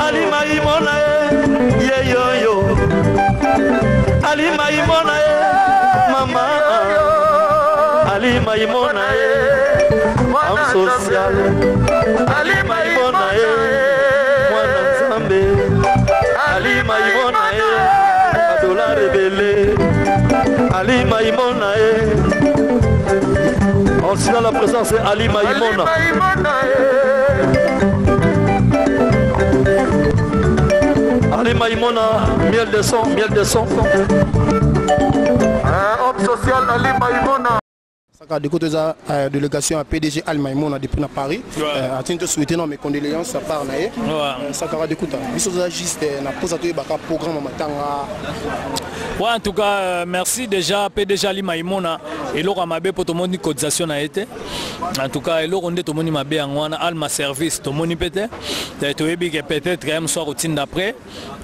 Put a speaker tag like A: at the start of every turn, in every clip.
A: Alima imona ye ye yoyo Alima imona ye mama Alima imona ye Femme sociale Alima imona ye mwana Nzambe Alima imona ye badolare ebele Alima imona ye. On signale la présence de Ali Maïmona. Ali Maïmona, miel de son, miel de son.
B: Homme social Ali Maïmona.
C: Saka de côté eza délégation ya PDG Al Maimona depuis na Paris. Atini to souhaiter non mes condoléances à part na ye. Sakara de kuta. Biso toza juste na posa toyebaka programme ya matanga.
D: Ouais, en tout cas, merci déjà PDG Ali Maimona eloko ya mabe mpo tomoni cotisation na ye te. En tout cas, eloko nde tomoni mabe yango wana Alma Service tomoni mpe te. Toyebi ke peut-être ye mosu akotinda après.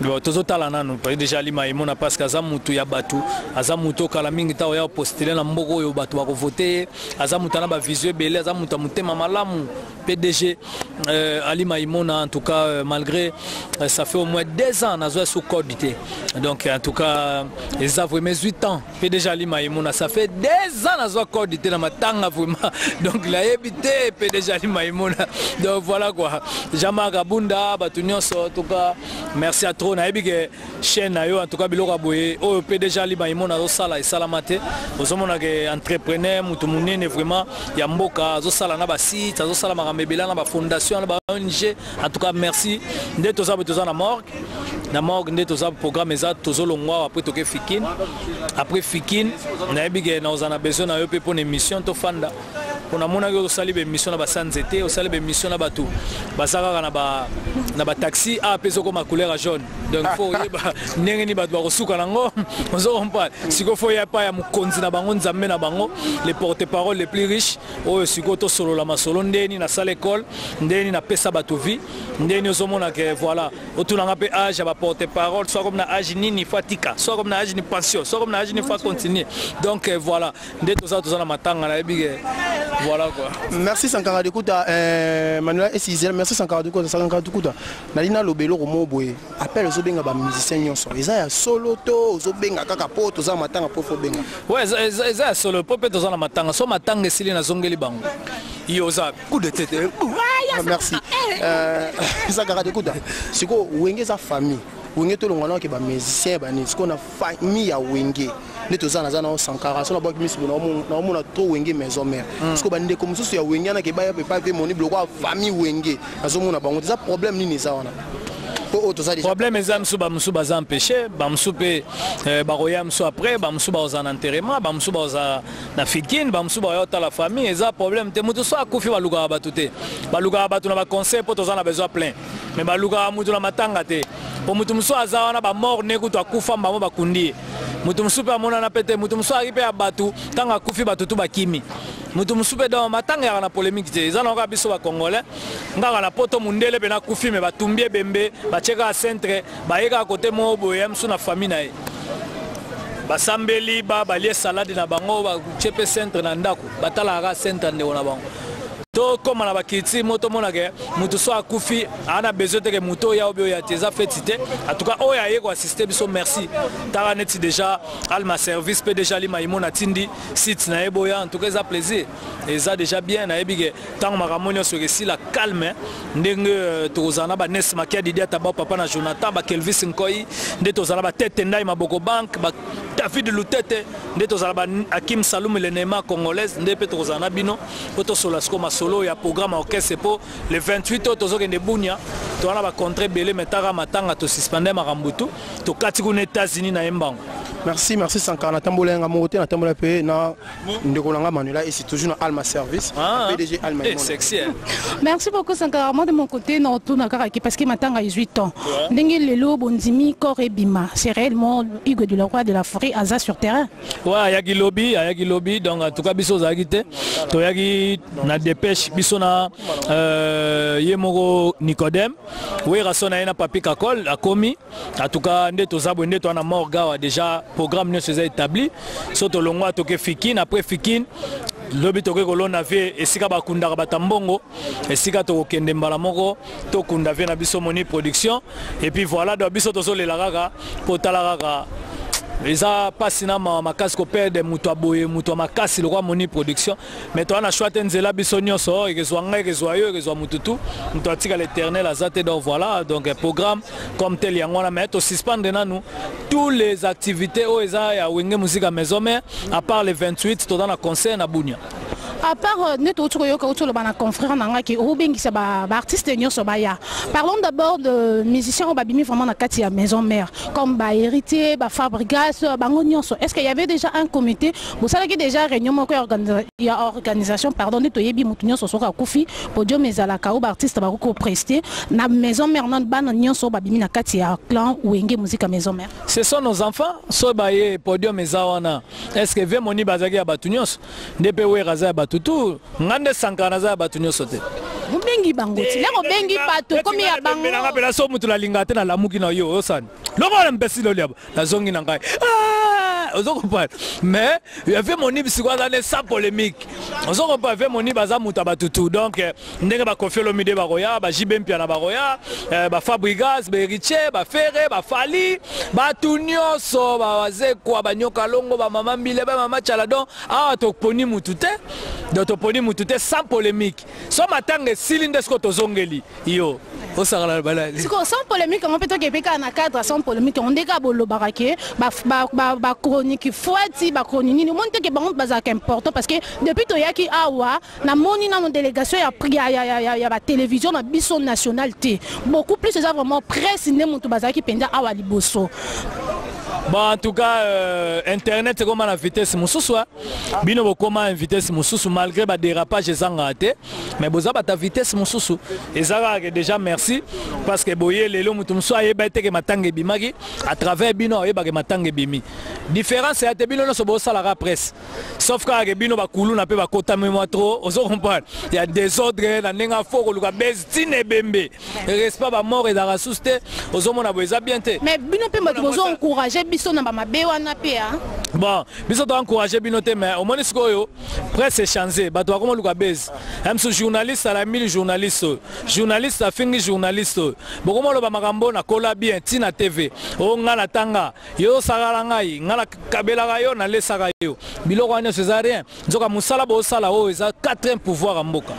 D: Bon, tozotala nanu PDG Ali Maimona parce que aza mutu ya bato, aza mutu okala mingi ntango ya postule na mboka oyo bato bakovote ye, aza mutu ana bavision ebele, aza mutu ya motema malamu. PDG Ali Maimona, en tout cas, malgré ça fait au moins 2 ans nazwa sous code te. Donc en tout cas, eza vraiment 8 ans. PDG Ali Maimona, ça fait 2 ans nazwa code te na matanga vraiment. Donc nayebi te PDG Ali Maimona. Donc voilà quoi. Jean-Marc Abunda, bato nyonso, en tout cas, merci à trop. Nayebi ke chaîne na yo, en tout cas biloko ya boye oyo PDG Ali Maimona azosala esalama te. Ozomona ke entrepreneur mutu munene vraiment ya mboka azosala na ba site, azosala makambo ebele na ba fondation, na ba ONG. En tout cas merci. Nde toza boye, toza na morgue. Na morgue nde toza, programme eza tozolongwa après toke Fikin. Après Fikin, nayebi ke naoza na besoin na yo mpe mpona émission tofanda. Mpo namonaki osali ba émission na ba sanzete, osali ba émission na bato baza kaka na ba taxi, a mpe ezokoma couleur ya jaune. Donc faut oyeba ndenge nini bato bakosuka nango. Ozo comprendre? Sikoyo faut ya pa ya mokonzi na bango, Nzambe na bango, le porte-parole le plus riche oyo sikoyo tosolola masolo ndenge nini nasala école, ndenge nini napesa bato vie, ndenge nini ozomona ke voilà, otunanga mpe âge ya ba porte-parole, soit comme na âge nini faut atika, soit comme na âge ni pension, soit comme na âge ni faut continuer. Donc voilà, nde toza na matanga, nayebi ke voilà quoi.
C: Merci Sankara de Kuta, Manuel Esizel, merci Sankara de Kuta, Sankara de Kuta. Nalina lobelo ko boye, appel ozobenga ba musicien nyonso. Eza ya solo to ozobenga kaka po toza matanga po fo benga.
D: Ouais, eza ya solo po pe toza na matanga. So matanga esili na zongeli bango. Yo oza coup de tête.
C: Ah, merci. Sankara de Kuta. Siko Wenge za famille. Wenge to longwana ke ba musicien ba ni. Siko na famille ya Wenge. Nde toza naza na Sankara, so na bwaki misu na omona trop Wenge maison mère. Parce que bandeko mosusu ya Wenge na ke baya pe pa ve moni biloko ya famille Wenge. Nazomona bango eza problème nini eza wana? Po oyo toza déjà
D: problème eza mosusu, ba mosusu baza empêché, ba mosusu pe bakoya mosusu après, ba mosusu bakozala na enterrement, ba mosusu bakozala na Fikin, ba mosusu bakoya kotala famille. Eza problème te. Moto so akufi balukaka bato te, balukaka bato na ba conseil po toza na besoin plein, mais balukaka moto na matanga te. Po moto mosusu aza wana ba mort ne kutu akufa mbamo bakundi ye. Moto mosusu mpe amonana pe te, moto mosusu ayaki mpe ya bato ntango akufi bato tu bakimi. Moto mosusu mpe donc matanga yaka na polémique te, eza na kaka biso ba congolais. Ngaka na poto mundele mpe nakufi me batumbi ebembe, batie kaka centre, baye kaka kote moko boye ya mosusu na famille na ye. Basambeli ba balie salade na bango, batie mpe centre na ndako, batalaka kaka centre ya ndeko na bango. Tokóma na bakiti mo tomona ke moto so akufi aza na besoin te ke moto oyo obi oyo te, eza feti te. En tout cas oyo aye koassiste biso merci. Tala neti déjà Alma Service mpe déjà Ali Maimona atindi site na ye boya. En tout cas eza plaisir, eza déjà bien. Nayebi ke ntango makambo nyonso ekesila calme ndenge tokozala na ba Nes Makia Didier Taba papa na Jonathan, ba Kelvis Nkoi, nde tozala ba Tete Ndai Maboko Bank, ba David Lutete, nde tozala ba Hakim Saloum le Neymar congolaise, nde mpe tokozala na bino po tosola siko masolo ya programme orchestre po le 28 oyo tozokende Bunia, toza na ba contrat ebele, mais taka matanga tosuspende makambo tu tokati kuna États-Unis na ye mbango.
C: Merci, merci Sankara. Natambola yanga moko te, natambola mpe na ndeko na nga Manuela, et c'est toujours na Alma Service, PDG Alma
D: Eh,
C: Imona.
D: sexy, hein?
E: Merci beaucoup Sankara. Moi de mon côté, non, tout na kaka parce que matanga 18 ans. Ndenge lelo bondimi corps ebima, c'est réellement Hugo de le roi de la forêt aza sur terrain.
D: Ouais, ayaki lobby, ayaki lobby. Donc en tout cas biso ozalaki te. Toyaki na dépêche biso na ye moko Nicodème. Wera so na ye na Papi Kakol akomi. En tout cas nde toza boye, nde toza na morgue awa déjà programme nyonso eza établi. So tolongwa toke Fikin, après Fikin Lobi tokoki kolona vie esika bakundaka bato ya mbongo, esika tokokende mbala moko tokunda vie na biso Moni Production. Et puis voilà, donc biso tozolela kaka mpo tala kaka eza mpasi na mawa makasi koperdre moto ya boye, moto ya makasi lokwa Moni Production. Mais toza na choix te, nzela biso nyonso ekezwa ngai, ekezwa yo, ekezwa motu tu, moto atika l'éternel aza te. Donc voilà, donc programme comme tel yango wana, mais tosuspendre nanu tous les activités oyo eza ya Wenge Musica Maison Mère, à part le 28 toza na concert na Bunia.
E: À part nde touti koyoka, outi oloba na confrère na nga ke obengisa baartiste nyonso baya. Parlons d'abord de musiciens oyo babimi vraiment na kati ya Maison Mère, comme bahéritier, bafabrigas, bango nyonso. Est ce qu'il y avait déjà un comité? Bosalaki déjà réunion moko ya organisation? Pardon, nde toyebi motu nyonso soki akufi, podium ezalaka oyo baartiste bakoki koprester na Maison Mère. Nano bana nyonso oyo babimi na kati ya clan Wenge Musica Maison Mère.
D: Ce sont nos enfants. So baye, podium eza wana. Est ce que ve Moni bazalaki ya bato nyonso nde mpe Wera aza ya bato tu? Nga nde Sankara naza ya bato nyonso te.
E: Obengi bango ti lero, obengi bato ekomi ya bango.
D: Nanga mpela so motu nalinga te, nalamuki na yo osani lokola mpesi loliaba, nazongi na ngai. Ah, ozo comprendre? Mais vieux Moni sikoyo aza ne sans polémique, ozo comprendre? Vieux Moni baza moto ya batutu. Donc ndenge bakofi Olomide bakoya, baJB Mpiana bakoya, bafabrigas, bahéritier, baFerre, baFally, bato nyonso, bawazekwa, banyoka longo, bamama mbile, bamama tiala. Donc awa toponi mutu te, donc toponi mutu te, sans polémique. So matanga esili nde sikoyo tozongeli yo osakala balali.
E: Sikoyo sans polémique yango mpe tokepe kaka na cadre sans polémique yango nde kaka bolobaka ke bachronique fwati, bachronique nini, omoni teke bango bazalaka important, parce que depuis toyaki awa, namoni nano délégation ya batélévision na biso nationale te. Beaucoup plus eza vraiment presse nde moto bazalaki mpenza awa liboso.
D: Bon, en tout cas, internet ekoma na vitesse mosusu. Bino bokoma na vitesse mosusu, malgré badérapage ezangaka te, mais boza bata vitesse mosusu. Eza kaka déjà merci, parce que boye lelo, moto mosusu ayeba eteke matanga ebimaki à travers bino, ayebaka matanga ebimi. Différence ya te, bino nyonso bosalaka presse, sauf kaka ke bino bakuluna mpe bakotami mwa trop, ozo comprendre? Ya désordre na ndenge afo koluka base ntina ebembe, respect bamort ezalaka susu te. Ozomona boye eza bien te.
E: Mais bino mpe bato bozo encourage biso na bamabe wana mpe.
D: Bon, biso toencourage bino te, mais omoni sikoyo presse échange, bato bakoma luka base. Mosu journaliste alamili journaliste oyo, journaliste afingi journaliste oyo, bokoma oloba makambo nakola bien ntina TV oyo. Ngai natanga yo, osakala ngai, ngai nakabelaka yo, nalesaka yo. Biloko wana nyonso eza rien. Nzoka mosala bosala oyo eza quatrième pouvoir ya mboka,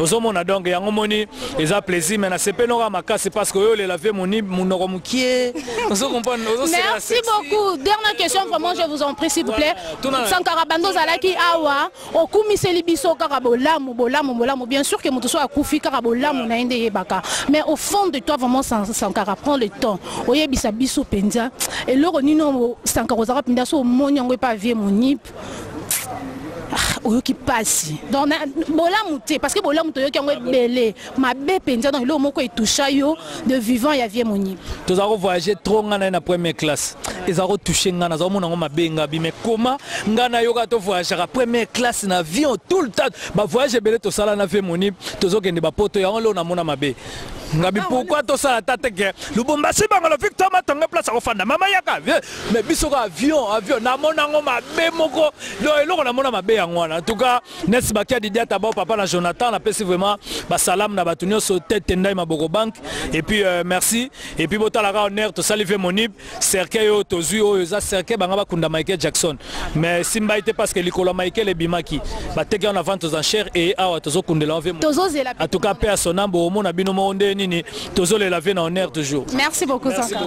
D: ozomona? Donc yango moni eza plaisir, mais nasepeli noka makasi, parce que oyo olela ve moni monoko mokie, ozo comprendre?
E: Merci beaucoup. Dernière question, vraiment, je vous en prie, s'il vous plaît. Sankara, bando ozalaki awa, okumiseli biso kaka bolamu, bolamu, bolamu. Bien sûr que moto so akufi, kaka bolamu na ye nde eyebaka, mais au fond de toi, vraiment, Sankara, prends le temps oyebisa biso mpenza eloko nini Sankara ozalaka mpenza so omoni yango epa vieux Monip oyoki mpasi. Donc bolamu te, parce que bolamu toyoki yango ebele, mabe mpenza. Donc eloko moko etoucha yo de vivant ya vieux Monip.
D: Toza kovoyage trop, ngai na ye na première classe, eza kotouche ngai, naza komona yango mabe. Ngabi mais koma ngai nayoka tovoyageaka première classe na avion tout le temps, bavoyage ebele tosala na vieux Monip, tozokende bapoto. Yango leo namona mabe. Ngabi pourquoi tosala ta te ke Lubumbashi, bangolo, Victor Matonge, place akofanda mama yaka, mais biso ka avion, avion. Namona yango mabe moko. Donc eloko namona mabe yango wana. En tout cas, nesi bakia Didiata bao, papa na Jonathan, napesi vraiment basalamu na bato nyonso tete ndai maboko banque. Et puis merci. Et puis botalaka honneur tosali vieux Monib, cercueil oyo tozwi oyo eza cercueil banga bakunda Michael Jackson, mais simbai te, parce que likolo ya Michael ebimaki, bateki wana vente aux enchères, et awa tozokundela vieux.
E: Tozozela.
D: En tout cas, mpe ya sonambo, omona bino moko nde nini tozolela vieux na honneur toujours.
E: Merci beaucoup, Sankara.